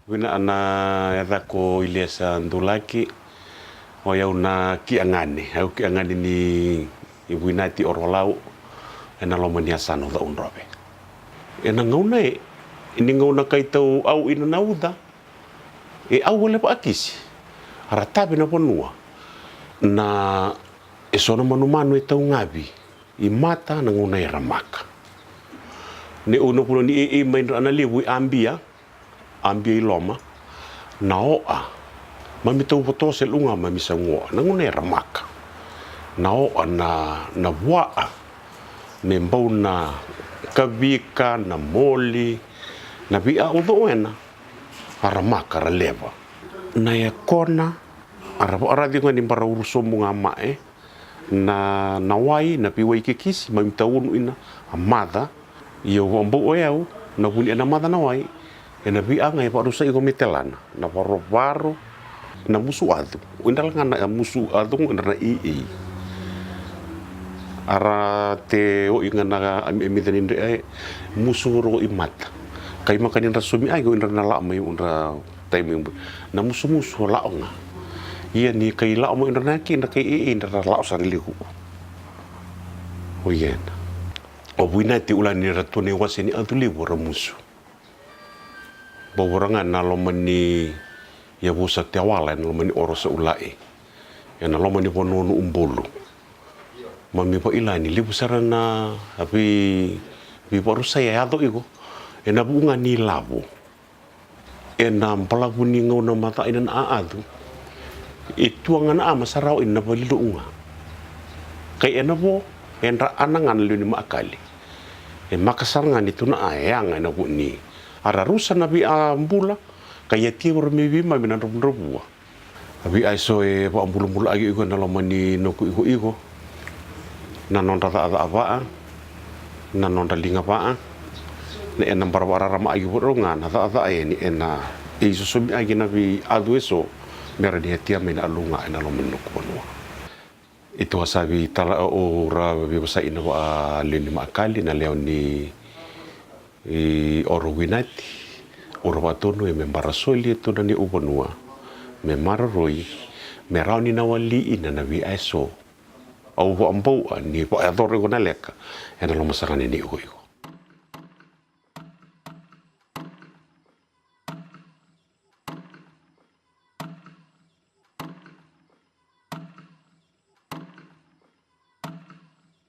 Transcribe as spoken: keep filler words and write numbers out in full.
Vina na yacaqu o Iliesa Dulaki. O yau na kiagane, au kiagane ni Vuinati Orolau, ena loma ni yasana o Ca'udrove. Ena gauna e, ni gauna kai tau au ina na uca, e au vale vaakisi, a ra tavi na vanua na eso na manumanu e taugavi i mata na gauna e ramaka. Ne u na vuna ni e, e mai dra na levu i Abia, Abia i loma, na oa, mami tau votosa e luga mami sa goa na gauna e ramaka. Na oa na, na vua, me bau na kavika, na moli, na via uco ena, a ramaka ra leva. Na e kona, a ra vaaraci ga ni bara uru sobu ga mae, na, na wai, na veiwai kekisi, mami taunu ina, a maca, ia au vaabau o yau, na vuni ena maca na wai, ena via ga e vaarusai iko me telana, na varovaro, na musu acu, o idra la ga na musu acu, idra na iei. A ra te oi ga na ami, ami cani dre, e, musu rogo i mata. Kai maka ni dra somi ai, o idra na lao mai, o idra taimi bu. Na musumusu o lao ga. Ia ni kai lao mai o idra na ki, idra kai e, e, idra na lao sa na liku. O ia na. O Vuinati ula ni ra tu na i wase ni acu levu ra musu. Bau vura ga na loma ni yavusa Tewala, ena loma ni oro sa ulai. Ena loma ni vanua Nu'ubolu. Mami vailani, levu sara na, a vei, veivakarusai e yaco iko. Ena vuku ga ni lavo. Ena balavu ni gauna maca ina na a acu. E tua ga na a ma sa rawa ina na valilo'u ga. Kai ena vo, e dra ana ga na lewe ni maakali. E maka sara ga ni tu na a e yaga ena vuku ni. A ra rusa na via bula, kai a tia vura me veimami na dravudravua. A via eso e vaabulabulaaki iko ena loma ni noqu ikoiko. Na nodra cakacaka vaa, na nodra liga vaa, na ena bara vaararamaaki vua rau ga na cakacaka yani ena e isosomiaki na veiacu eso, me ra ni a tia mai na alu ga ena loma ni noqu vanua. E tua sa veitala o ra veivosaki na vaa lewe ni maakali, na lewe ni i oro Vuinati, o ra vakatonu e me bara soli e tu na ni'u vanua, me maroroi, me rawa ni na wali ina na via eso. Au vaabau a ni vaayacora iko na leka, ena loma sara ni ikoiko.